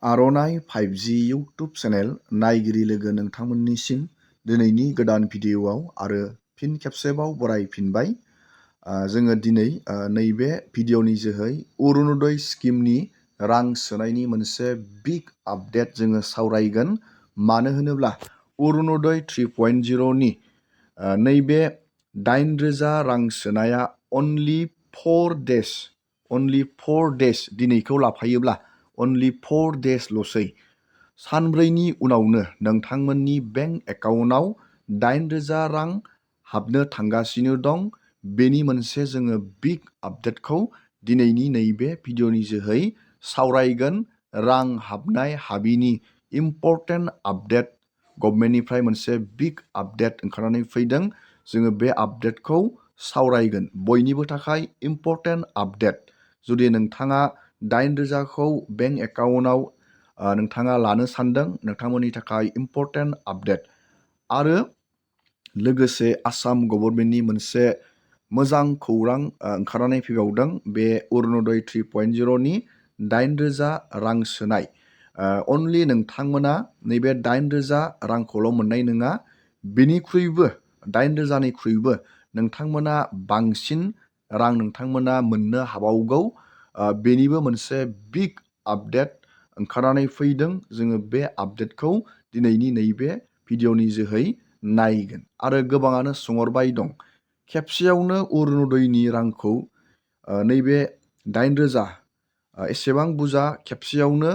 आर'नाइ 5G YouTube channel नायगिरि लोगो नोंथांमोननिसिम दिनैनि गोदान भिडिअ'आव आरो फिन खेबसेबाव बरायफिनबाय। जोङो दिनै नैबे भिडिअ'नि जोहै अरुण'दय स्किमनि रां सोनायनि मोनसे बिग आपडेट जोङो सावरायगोन। मानो होनोब्ला अरुण'दय 3.0नि नैबे 8,000 रां सोनाया अनलि 4 डेज दिनैखौ लाफायोब्ला अनलि 4 डेजल'सै। सानब्रैनि उनावनो नोंथांमोननि बेंक एकाउन्टआव 8,000 रां हाबनो थांगासिनो दं। बेनि मोनसे जोङो बिग आपडेटखौ दिनैनि नैबे भिडिअ'नि जोहै सावरायगोन। रां हाबनाय हाबिनि इम्परटेन्ट आपडेट, गभर्नमेन्टनिफ्राय मोनसे बिग आपडेट ओंखारनानै फैदों। जोङो बे आपडेटखौ सावरायगोन। बयनिबो थाखाय इम्परटेन्ट आपडेट। जुदि नोंथाङा 8,000खौ बेंक एकाउन्टआव नोंथाङा लानो सानदों, नोंथांमोननि थाखाय इम्परटेन्ट आपडेट। आरो लोगोसे आसाम गभर्नमेन्टनि मोनसे मोजां खौरां ओंखारनानै फैबावदों। बे अरुण'दय 3.0नि 8,000 रां सोनाय। अनलि नोंथांमोना नैबे 8,000 रांखौल' मोननाय नङा, बेनिख्रुइबो 8,000निख्रुइबो नोंथांमोना बांसिन रां नोंथांमोना मोननो हाबावगौ। बेनिबो मोनसे बिग आपडेट ओंखारनानै फैदों। जोङो बे आपडेटखौ दिनैनि नैबे भिडिअ'नि जोहै नायगोन। आरो गोबाङानो सोंहरबाय दं, खेबसेयावनो अरुण'दयनि रांखौ नैबे 8,000 एसेबां बुरजा खेबसेयावनो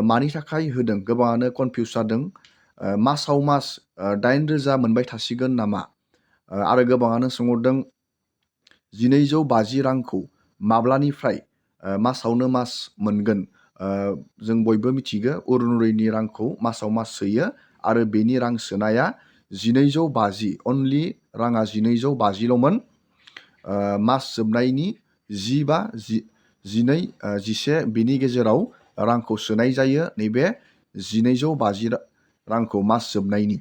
मानि थाखाय होदों? गोबाङानो कनफिउस जादों। मासाव मास 8,000 मोनबाय थासिगोन नामा? आरो गोबाङानो सोंहरदों 1,250 रांखौ माब्लानिफ्राय मासावनो मास मोनगोन? जों बयबो मिथिगौ अरुण'दयनि रांखौ मासाव मास सोयो आरो बेनि रां सोनाया 1,250। अनलि राङा 1,250ल'मोन। मास जोबनायनि 10, 12, 11 बेनि गेजेराव रांखौ सोनाय जायो। नैबे 1,250 रांखौ मास जोबनायनि।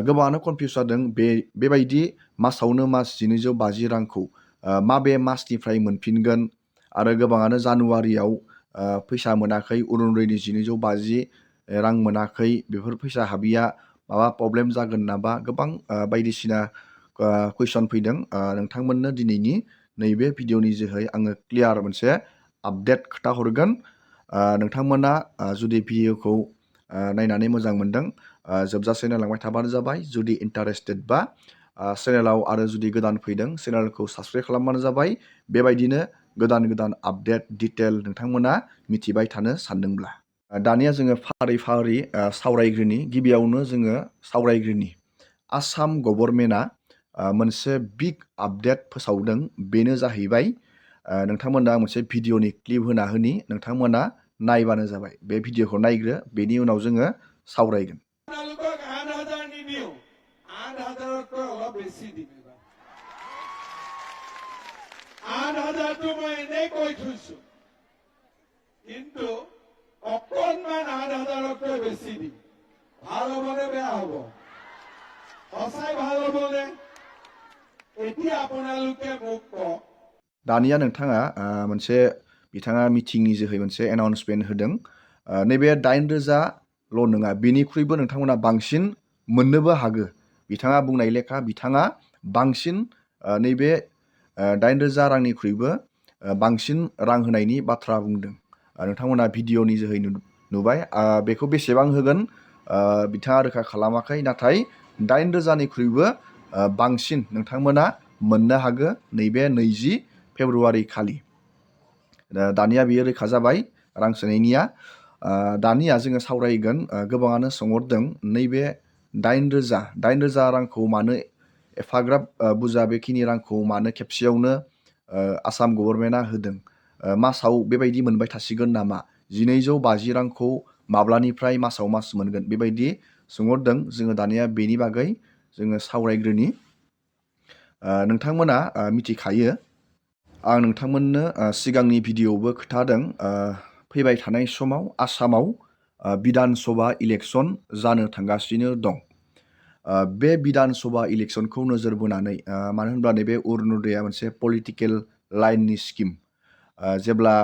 गोबाङानो कनफिउस जादों। बेबायदि मासावनो मास 1,250 रांखौ माबे मासनिफ्राय मोनफिनगोन? आरो गोबाङानो जानुवारियाव फैसा मोनाखै, अरुण'दयनि 1,250 रां मोनाखै। बेफोर फैसा हाबिया माबा प्रब्लेम जागोन नामा? गोबां बायदिसिना कुइसन फैदों। नोंथांमोननो दिनैनि नैबे भिडिअ'नि जोहै आङो क्लियार मोनसे आपडेट खोथा हरगोन। नोंथांमोना जुदि भिडिअ'खौ नायनानै मोजां मोनदों, जोबजासे नायलांबाय थाबानो जाबाय। जुदि इन्टारेस्टेडबा चेनेलाव आरो जुदि गोदान फैदों, चेनेलखौ साबस्क्राइब खालामबानो जाबाय। बेबायदिनो गोदान गोदान आपडेट डिटेल नोंथांमोना मिथिबाय थानो सानदोंब्ला। दानिया जोङो फारि फारि सावरायग्रोनि। गिबियावनो जोङो सावरायग्रोनि आसाम गभर्नमेन्टआ मोनसे बिग आपडेट फोसावदों। बेनो जाहैबाय, नोंथांमोना मोनसे भिडिअ'नि क्लिप होना होनि, नोंथांमोना नायबानो जाबाय। बे भिडिअ'खौ नायग्रो, बेनि उनाव जोङो सावरायगोन। আপোনালোকক 8,000 নিদিও, 8,000তকৈ অলপ বেছি দিম এবাৰ। 8,000টো মই এনেই কৈ থৈছো, কিন্তু অকণমান 8,000তকৈ বেছি দিম। ভাল হ'বনে বেয়া হ'ব? সঁচাই ভাল হ'বনে? এতিয়া আপোনালোকে মোক কওক। दानिया नोंथाङा मोनसे बिथाङा मिटिंनि जोहै मोनसे एनाउन्समेन्ट होदों। नैबे 8,000ल' नङा, बेनिख्रुइबो नोंथांमोना बांसिन मोननोबो हागौ। बिथाङा बुंनाय लेखा बिथाङा बांसिन नैबे 8,000 रांनिख्रुइबो बांसिन रां होनायनि बाथ्रा बुंदों। नोंथांमोना भिडिअ'नि जोहै नुबाय। बेखौ बेसेबां होगोन बिथाङा रोखा खालामाखै, नाथाय 8,000निख्रुइबो बांसिन नोंथांमोना मोननो हागौ नैबे 20 फेब्रुवारि खालि। दानिया बेयो रोखा जाबाय रां सोनायनिया। दानिया जोङो सावरायगोन। गोबाङानो सोंहरदों नैबे 8,000 रांखौ मानो एफाग्राब बुरजा बेखिनि रांखौ मानो खेबसेयावनो आसाम गभर्नमेन्टआ होदों? मासाव बेबायदि मोनबाय थासिगोन नामा? 1,250 रांखौ माब्लानिफ्राय मासाव मास मोनगोन? बेबायदि सोंहरदों। जोङो दानिया बेनि बागै जोङो सावरायग्रोनि। नोंथांमोना मिथिखायो, आं नोंथांमोननो सिगांनि भिडिअ'आवबो खोन्थादों, फैबाय थानाय समाव आसामाव बिधान सभा इलेक्सन जानो थांगासिनो दं। बे बिधान सभा इलेक्सनखौ नोजोर बोनानै, मानो होनब्ला नैबे अरुण'दयआ मोनसे पलिटिकेल लाइननि स्किम। जेब्ला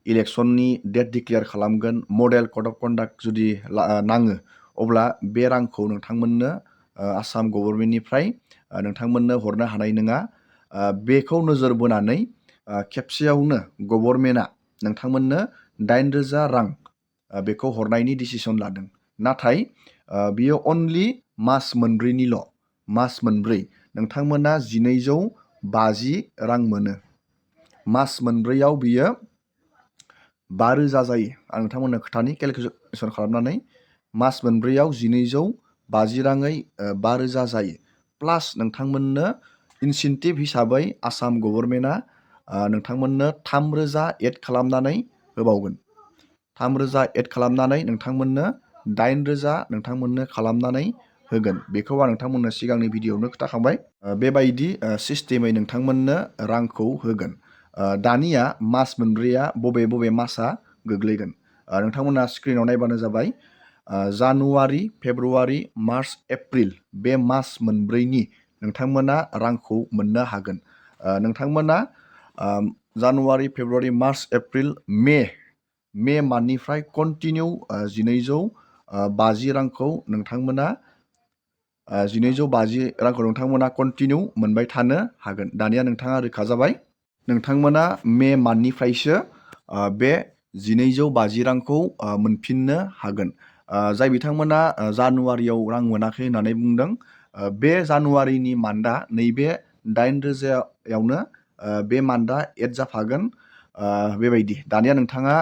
इलेक्सननि डेट डिक्लेयार खालामगोन, मडेल कड अफ कन्डाक्ट जुदि नाङो, अब्ला बे रांखौ नोंथांमोननो आसाम गभर्नमेन्टनिफ्राय नोंथांमोननो हरनो हानाय नङा। बेखौ नोजोर बोनानै खेबसेयावनो गभर्नमेन्टआ नोंथांमोननो 8,000 रां बेखौ हरनायनि डिसिसन लादों। नाथाय बियो अनलि मास मोनब्रैनिल', मास मोनब्रै। नोंथांमोना 1,250 रां मोनो। मास मोनब्रैयाव बियो 5,000 जायो। आं नोंथांमोननो खोथानि केलकुलेसन खालामनानै, मास मोनब्रैयाव 1,250 राङै 5,000 जायो। प्लास नोंथांमोननो इनसेन्टिभ हिसाबै आसाम गभर्नमेन्टआ नोंथांमोननो 3,000 एड खालामनानै होबावगोन। 3,000 एड खालामनानै नोंथांमोननो 8,000 नोंथांमोननो खालामनानै होगोन। बेखौ आं नोंथांमोननो सिगांनि भिडिअ'आवनो खोथाखांबाय। बेबायदि सिस्टेमै नोंथांमोननो रांखौ होगोन। दानिया मास मोनब्रैया बबे बबे मासआ गोग्लैगोन नोंथांमोना स्क्रिनाव नायबानो जाबाय। जानुवारि, फेब्रुवारि, मार्च, एप्रिल बे मास मोनब्रैनि नोंथांमोना रांखौ मोननो हागोन। नोंथांमोना January, February, March, April, May मान्थनिफ्राय कन्टिनिउ 1,250 रांखौ नोंथांमोना 1,250 रांखौ नोंथांमोना कन्टिनिउ मोनबाय थानो हागोन। दानिया नोंथाङा रोखा जाबाय। नोंथांमोना मे मान्थनिफ्रायसो बे 1,250 रांखौ मोनफिननो हागोन। जाय बिथांमोना जानुवारियाव रां मोनाखै होननानै बुंदों, बे जानुवारिनि मान्थआ नैबे 8,000यावनो बे मान्थआ एड जाफागोन। बेबायदि दानिया नोंथाङा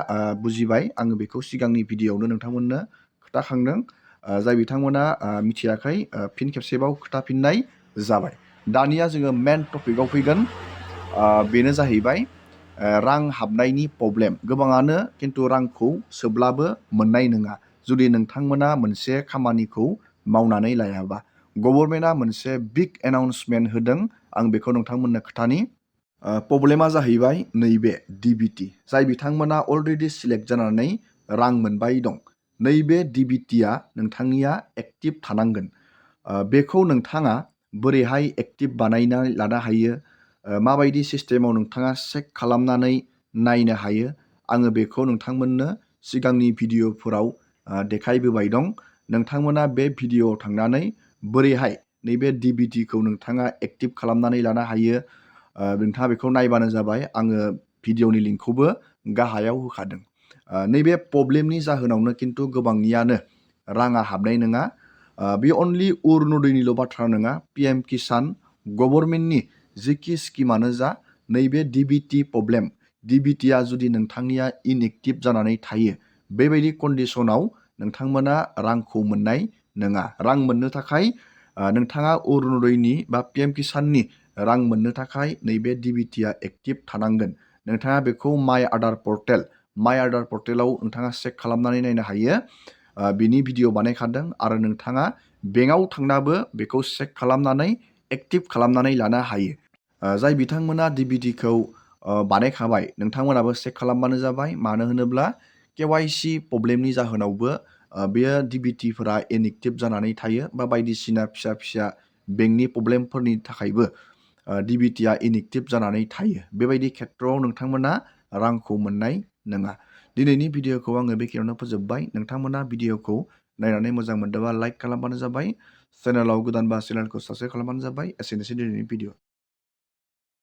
बुजिबाय। आङो बेखौ सिगांनि भिडिअ'आवनो नोंथांमोननो खोथाखांदों। जाय बिथांमोना मिथियाखै, फिन खेबसेबाव खोथाफिननाय जाबाय। दानिया जोङो मेन टपिकआव फैगोन। बेनो जाहैबाय रां हाबनायनि प्रब्लेम। गोबाङानो खिन्थु रांखौ सोब्लाबो मोननाय नङा जुदि नोंथांमोना मोनसे खामानिखौ मावनानै लायाबा। गभर्नमेन्टआ मोनसे बिग एनाउन्समेन्ट होदों। आं बेखौ नोंथांमोननो खोथानि। प्रब्लेमा जाहैबाय नैबे DBT। जाय बिथांमोना अलरेडि सिलेक्ट जानानै रां मोनबाय दं, नैबे DBTआ नोंथांनिया एक्टिभ थानांगोन। बेखौ नोंथाङा बोरैहाय एक्टिभ बानायनानै लानो हायो, माबायदि सिस्टेमाव नोंथाङा चेक खालामनानै नायनो हायो, आङो बेखौ नोंथांमोननो सिगांनि भिडिअ'फोराव देखायबोबाय दं। नोंथांमोना बे भिडिअ'आव थांनानै बोरैहाय नैबे DBTखौ नोंथाङा एक्टिभ खालामनानै लानो हायो, नोंथाङा बेखौ नायबानो जाबाय। आङो भिडिअ'नि लिंकखौबो गाहायाव होखादों। नैबे प्रब्लेमनि जाहोनावनो खिन्थु गोबांनियानो राङा हाबनाय नङा। बे अनलि अरुण'दयनिल' बाथ्रा नङा। PM किसान गभर्नमेन्टनि जिखि स्किमानो जा, नैबे DBT प्रब्लेम, DBTआ जुदि नोंथांनिया इनएक्टिभ जानानै थायो, बेबायदि कन्डिसनाव नोंथांमोना रांखौ मोननाय नङा। रां मोननो थाखाय नोंथाङा अरुण'दयनि बा PM किसाननि रां मोननो थाखाय नैबे DBTआ एक्टिभ थानांगोन। नोंथाङा बेखौ माइ आधार पर्टेलाव नोंथाङा चेक खालामनानै नायनो हायो। बिनि भिडिअ बानायखादों आरो नोंथाङा बेंकआव थांनाबो बेखौ चेक खालामनानै एक्टिभ खालामनानै लानो हायो। जाय बिथांमोना DBTखौ बानायखाबाय, नोंथांमोनाबो चेक खालामबानो जाबाय। मानो होनोब्ला KYC प्रब्लेमनि जाहोनावबो बेयो DBTफोरा इनएक्टिभ जानानै थायो, बा बायदिसिना फिसा फिसा बेंकनि प्रब्लेमफोरनि थाखायबो DBTआ इनएक्टिभ जानानै थायो। बेबायदि खेथ्रआव नोंथांमोना रांखौ मोननाय नङा। दिनैनि भिडिअ'खौ आङो बेखिनियावनो फोजोबबाय। नोंथांमोना भिडिअ'खौ नायनानै मोजां मोनदोंबा लाइक खालामबानो जाबाय। चेनेलाव गोदानबा चेनेलखौ साबस्क्राइब खालामबानो जाबाय। एसेनोसै दिनैनि भिडिअ'।